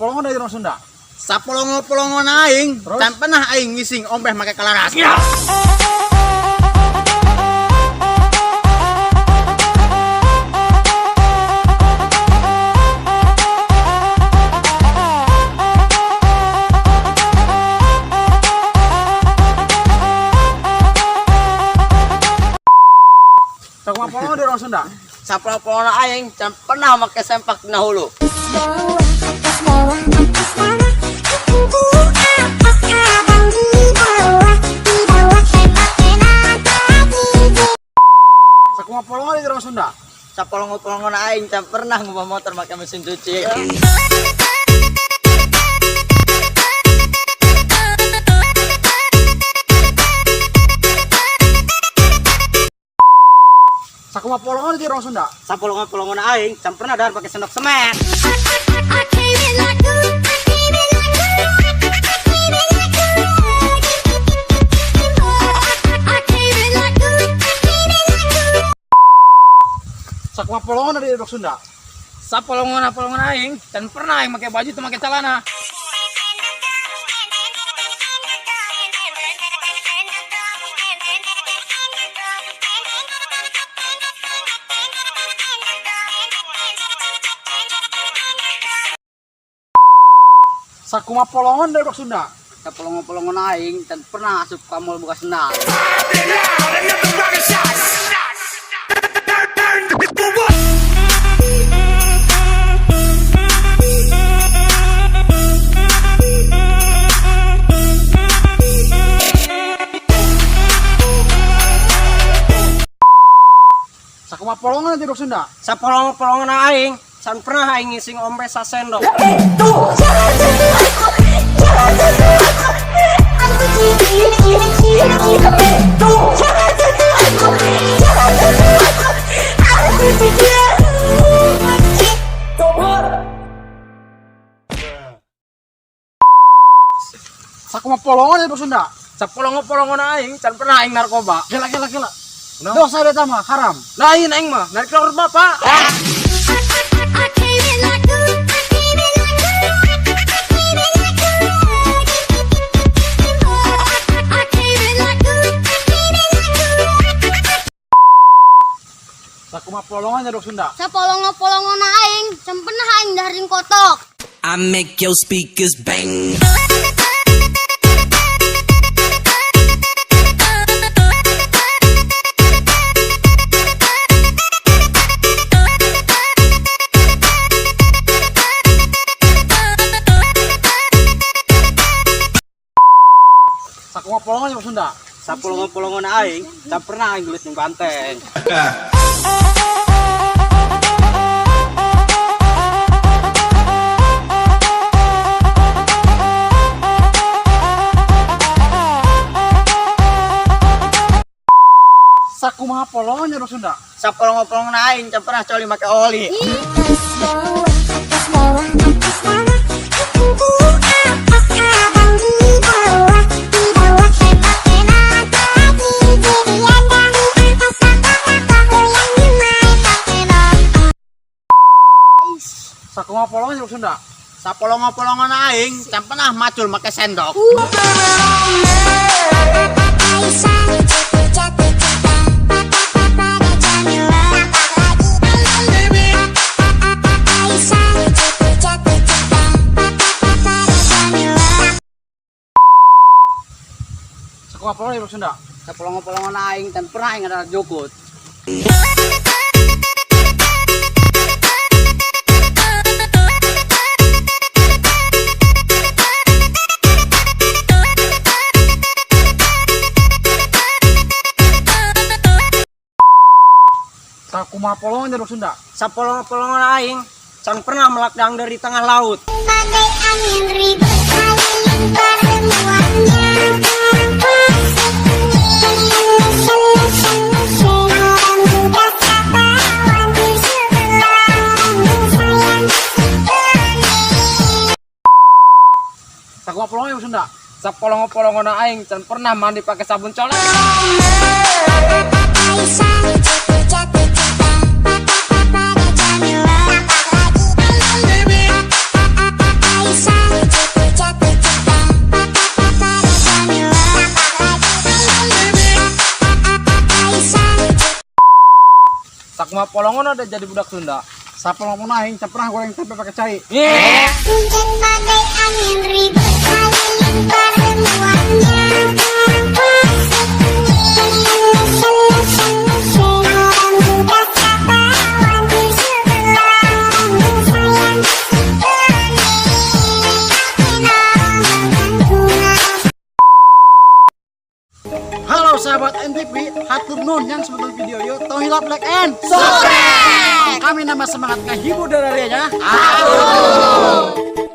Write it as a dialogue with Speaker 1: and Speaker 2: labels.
Speaker 1: Sakumaha polongon dari orang Sunda?
Speaker 2: Sapolongo-polongo aing,
Speaker 1: Terus?
Speaker 2: Can pernah aing ngising ompeh make kalaras.
Speaker 1: Ya. Sakumaha polongon dari orang Sunda?
Speaker 2: Sapolongo-polongo aing, can pernah make sempak dina hulu.
Speaker 3: Bawah, atas bawah, atas bawah. Tunggu atas abang di bawah hebat enak lagi.
Speaker 1: Sakumaha polongon dari orang Sunda?
Speaker 2: Sapolongo-polongo aing, can pernah ngubah motor make mesin cuci.
Speaker 1: Sakumaha polongon dari orang Sunda?
Speaker 2: Sapolongo-polongo aing, can pernah dahar pakai sendok semen.
Speaker 3: I came in like ooh, I came in like ooh, I came in like ooh. I came in like ooh, I came in like ooh.
Speaker 1: Sakumaha polongon dari orang Sunda?
Speaker 4: Sapolongo-polongo aing, can pernah aing make baju teu make celana.
Speaker 1: Sakumaha polongon dari orang Sunda?
Speaker 2: Sapolongo-polongo aing, can pernah asup ka mall buka sendal.
Speaker 1: Sakumaha polongon dari orang Sunda?
Speaker 5: Sapolongo-polongo aing, can pernah aing ngising ombe sasendok.
Speaker 1: Sakumaha polongon dari orang Sunda?
Speaker 4: Sapolongo-polongo aing, can pernah aing narkoba.
Speaker 1: Gila gila gila. Dosa eta mah haram.
Speaker 4: Lain aing mah, narik keluar bapak.
Speaker 3: I came in like ooh, I came in like ooh, I came in like ooh. I came in like ooh, I came in like ooh.
Speaker 1: Sakumaha polongon dari orang Sunda?
Speaker 3: Sapolongo-polongo na aing, can pernah aing dahar jeung kotok.
Speaker 6: I make your speakers bang.
Speaker 1: Sakumaha polongon dari orang Sunda?
Speaker 2: Sapolongo-polongo aing, can pernah aing gelut jeung banteng.
Speaker 1: Sakumaha polongon dari orang Sunda?
Speaker 2: Sapolongo-polongo aing, can pernah coli make oli.
Speaker 3: Atas bawah, atas bawah, atas bawah. Tunggu atas abang di bawah hebat enak lagi. Jadi dari atas kakak yang hebat enak.
Speaker 1: Sakumaha polongon dari orang Sunda?
Speaker 2: Sapolongo-polongo aing, can pernah macul make sendok.
Speaker 3: Aisyah jatuh cinta pada Jamila. Aisyah jatuh cinta pada Jamila.
Speaker 1: Sakumaha polongon dari orang Sunda?
Speaker 2: Sapolongo-polongo aing, can pernah aing ada jukut.
Speaker 1: Sakumaha polongon dari orang Sunda?
Speaker 5: Sapolongo-polongo aing, can pernah melak dangdeur di tengah laut.
Speaker 3: Bagai angin ribut halilintar semuanya. Orang muda kawan di sebelah sayang.
Speaker 1: Sakumaha polongon dari orang Sunda?
Speaker 4: Sapolongo-polongo aing, can pernah mandi pakai sabun colek.
Speaker 3: Aisyah jatuh cinta pada Jamila. Aisyah
Speaker 4: Sakumaha polongon ada jadi budak Sunda.
Speaker 1: Sapolongon aing can pernah goreng tempe pakai cai.
Speaker 4: Eh.
Speaker 3: Hujan badai angin ribut halilintar semuanya. Alam juga kawan di sebelah sayang.
Speaker 1: Halo sahabat NTV, hatur nuhun yang sebelum video yuk tong hilap like and subscribe. Kami nama semangat ngahibur dari nya. Atur.